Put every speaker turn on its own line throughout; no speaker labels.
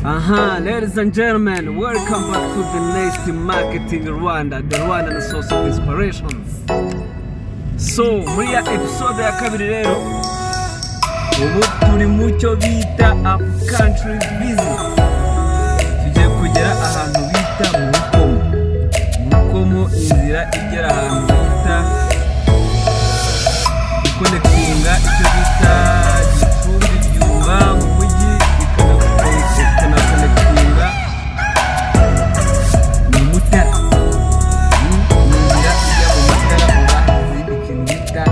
Aha, ladies and gentlemen, welcome back to the Next Marketing Rwanda, the Rwandan source of inspirations. So, muri ya episode ya kabiri rero, ubu turi mu cyo bita up country visit. Tugiye kugera ahantu bita mu Rukomo. Mu Rukomo, inzira igera ahantu bita iconnectinga icyo bita Gicumbi, Byumba mu mujyi, ikanaconnectinga mu Mutara. Ni inzira ijya mu Mutara, ubazi ikintu bita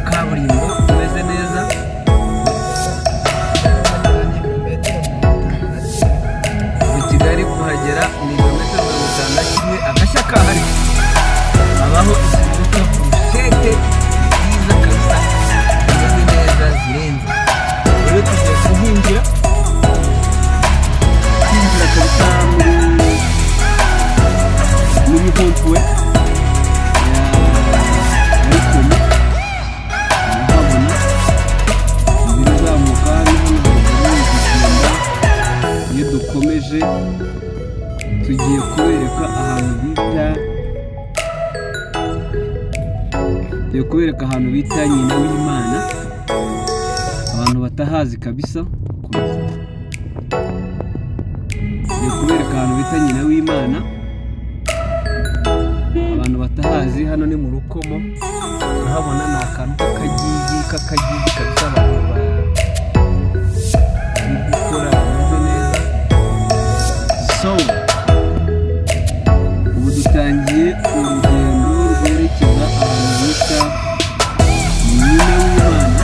kaburimbo imeze neza.
Ibirometero 51.
Kuva i Kigali kuhagera ni ibirometero 51. Agashya kahari, habaho ikintu bita brochette nziza kabisa, zimeze neza, zirenze. Rero tugiye kuhinjira, kwinjira kabisa muri rond-point ya Rukomo. Urahabona inzira izamuka ni hano haruguru kugenda. Iyo dukomeje, tugiye kubereka ahantu bita Nyina w'Imana, abantu batahazi kabisa. Tugiye kubereka ahantu bita Nyina w'Imana, abantu batahazi. Hano ni mu Rukomo, urahabona ni akantu k'akagigi kabisa, abantu bari gukora bameze neza. So ubu dutangiye urugendo rwerekeza ahantu bita Nyina w'Imana.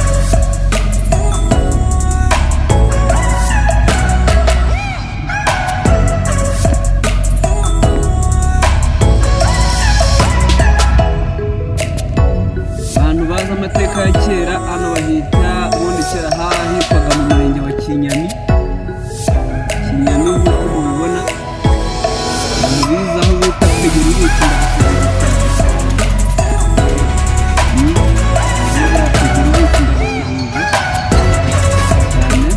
Abantu bazi amateka ya kera, hano bahita, ubundi kera hitwaga mu murenge wa Kinyami. Kinyami nk'uko mubibona, abantu bize aho bita Kwegera Ubuki, ndabasuhuza cyane. Kwegera Ubuki, ndabasuhuza cyane.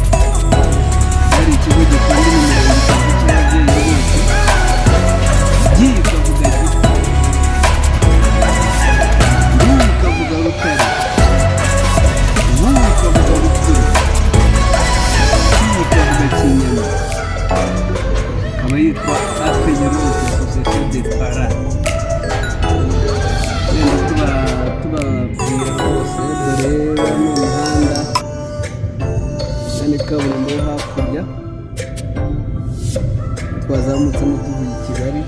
Hari ikigo gikunda imirenge itatu cy'ababyeyi bose. Gi ikavuga Giti, Ru ikavuga Rutare, Bu ikavuga Rukuru, Ki ikavuga Kinyami. Ikaba yitwa Akegerubuki Association de Parents. Wenda tubabwira rwose, dore uriya ni umuhanda, iriya ni kaburimbo yo hakurya twazamutsemo tuvuye i Kigali.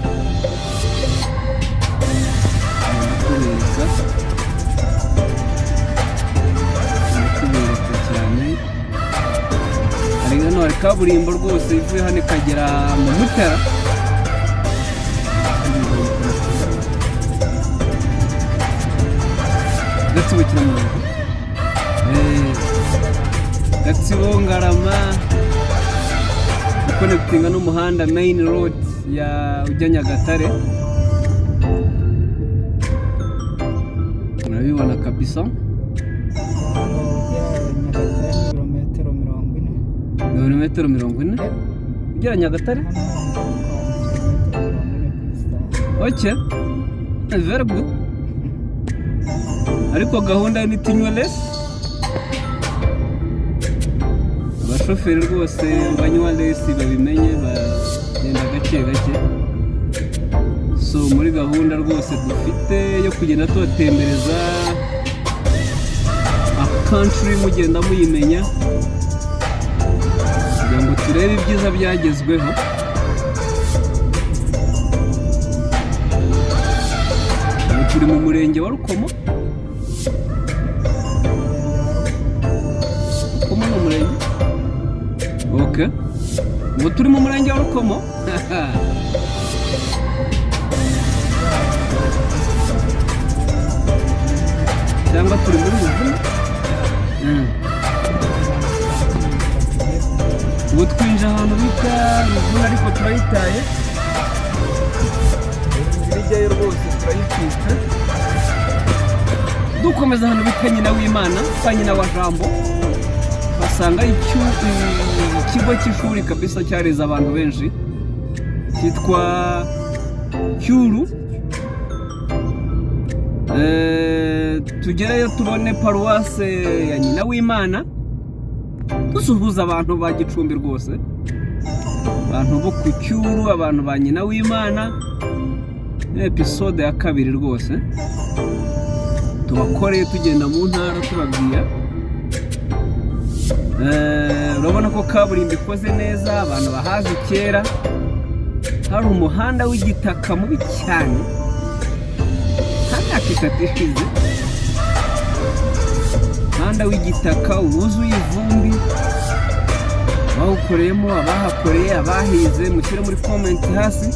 Tugenda tubereka cyane. Hari hano hari kaburimbo rwose ivuye hano ikagera mu Mutara. Gatsibo Kiramuruzi, Gatsibo Ngarama, iconnectinga n'umuhanda main road ya ujya Nyagatare. Murabibona kabisa.
Hano ugera Nyagatare ni ibirometero 40.
Ibirometero 40 ugera Nyagatare.
Hano ni kilometero 40 ku isaha.
Okay, very good. Ariko gahunda ni tunywe less. Abashoferi rwose banywa less babimenye, bagenda gake gake. So muri gahunda rwose dufite yo kugenda tubatembereza country, mugenda muyimenya, kugira ngo turebe ibyiza byagezweho. Ubu turi mu murenge wa Rukomo. Rukomo ni umurenge, ok. Ubu turi mu murenge wa Rukomo. Cyangwa turi muri Ruvuna. Ubu twinjiye ahantu bita Ruvuna, ariko turayitaye inzira ijyayo rwose, turayicitse, dukomeza ahantu bita Nyina w'Imana, kwa nyina wa Jambo. Kwa Usanga ikigo cy'ishuri kabisa cyareze abantu benshi, cyitwa Cyuru. Tugereyo tubone paruwase ya Nyina w'Imana, dusuhuza abantu ba Gicumbi rwose, abantu bo ku Cyuru, abantu ba Nyina w'Imana. Ni episode ya kabiri rwose tubakoreye, tugenda mu ntara tubabwira. Urabona ko kaburimbo ikoze neza. Abantu bahazi kera hari umuhanda w'igitaka mubi cyane, nta myaka 3 ishize, umuhanda w'igitaka wuzuye ivumbi. Bawukoreyemo, abahakoreye, abahize, mushyire muri comment hasi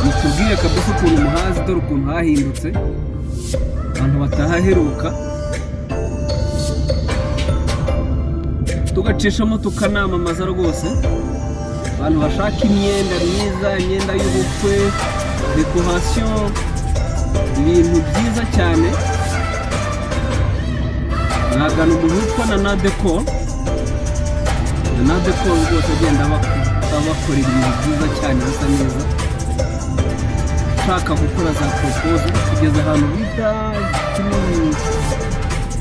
mutubwire kabisa ukuntu umuhazi. Dore ukuntu hahindutse, abantu batahaheruka. Tugacishamo tukanamamaza rwose, abantu bashaka imyenda myiza, imyenda y'ubukwe, décoration, ibintu byiza cyane, mwagana umuntu witwa Nana Decor. Nana Decor rwose agenda abakorera ibintu byiza cyane bisa neza. Ushaka gukora za propose. Kugeza ahantu bita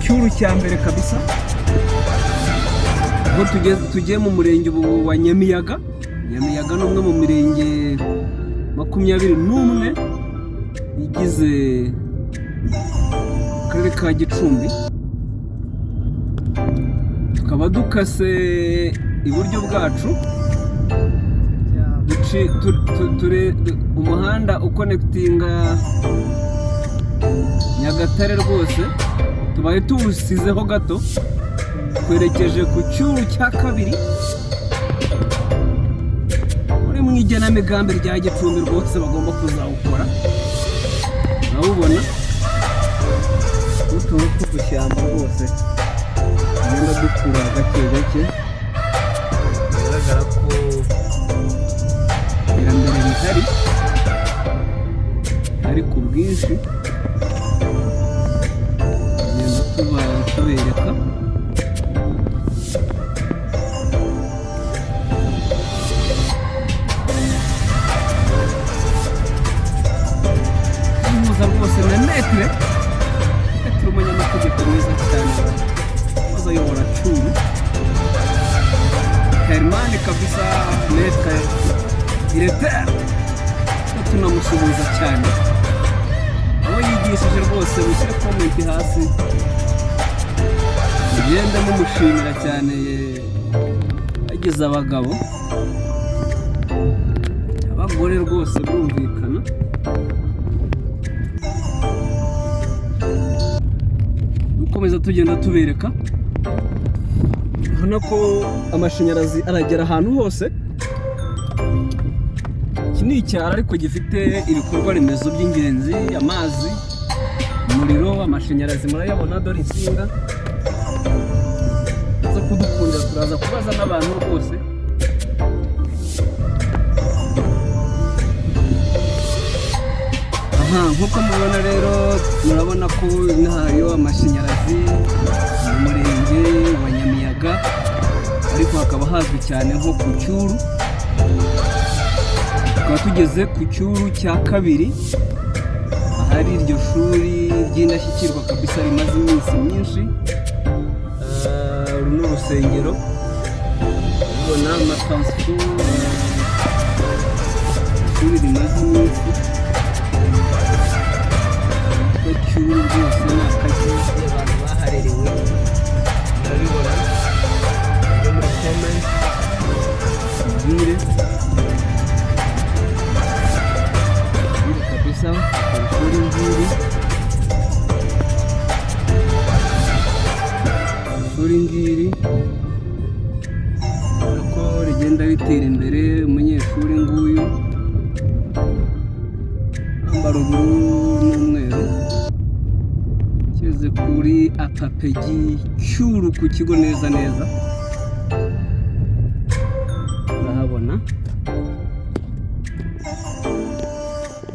Cyuru cya mbere kabisa, aho tugeze, tugiye mu murenge ubu wa Nyamiyaga. Nyamiyaga ni umwe mu mirenge 21 igize akarere ka Gicumbi. Tukaba dukase iburyo bwacu, umuhanda uconnectinga Nyagatare rwose tubaye tuwusizeho gato, twerekeje ku Cyuru cya kabiri uri mu igenamigambi rya Gicumbi rwose bagomba kuzawukora. Urawubona n'utuntu tw'udushyamba rwose tugenda dukura gake gake, bigaragara ko iterambere rihari, ari ku bwinshi. Tugenda tuba tubereka. Duhuza rwose na maître, umunyamategeko mwiza cyane wahoze ayobora Cyuru, Herman kabisa, maître directeur. Tunamusuhuza cyane. Abo yigishije rwose, mushyire comment hasi mugende mumushimira cyane. Yagize abagabo, abagore rwose birumvikana. Dukomeza tugenda tubereka, urabona ko amashanyarazi aragera ahantu hose. Iki ni icyaro ariko gifite ibikorwa remezo by'ingenzi: amazi, umuriro, amashanyarazi murayabona. Dore insinga zo kudukundira, turaza kubaza n'abantu rwose. Aha nk'uko mubibona rero, murabona ko inaha hariyo amashanyarazi mu murenge wa Nyamiyaga, ariko hakaba hazwi cyane nko ku Cyuru. Tukaba tugeze ku Cyuru cya kabiri, ahari iryo shuri ry'indashyikirwa kabisa rimaze iminsi myinshi. Uru ni urusengero, ubona amatransfo, ishuri rimaze iminsi ryitwa Cyuru rwose ni akagigi, abantu baharerewe murabibona. Mujye muri comment tubwire, tubwire kabisa ishuri ngiri, ishuri ngiri ubona ko rigenda ritera imbere. Umunyeshuri nguyu ambara ubururu n'umweru. Keze kuri APAPEGI Cyuru ku kigo neza neza urahabona.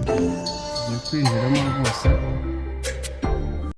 Tugiye kwinjiramo rwose.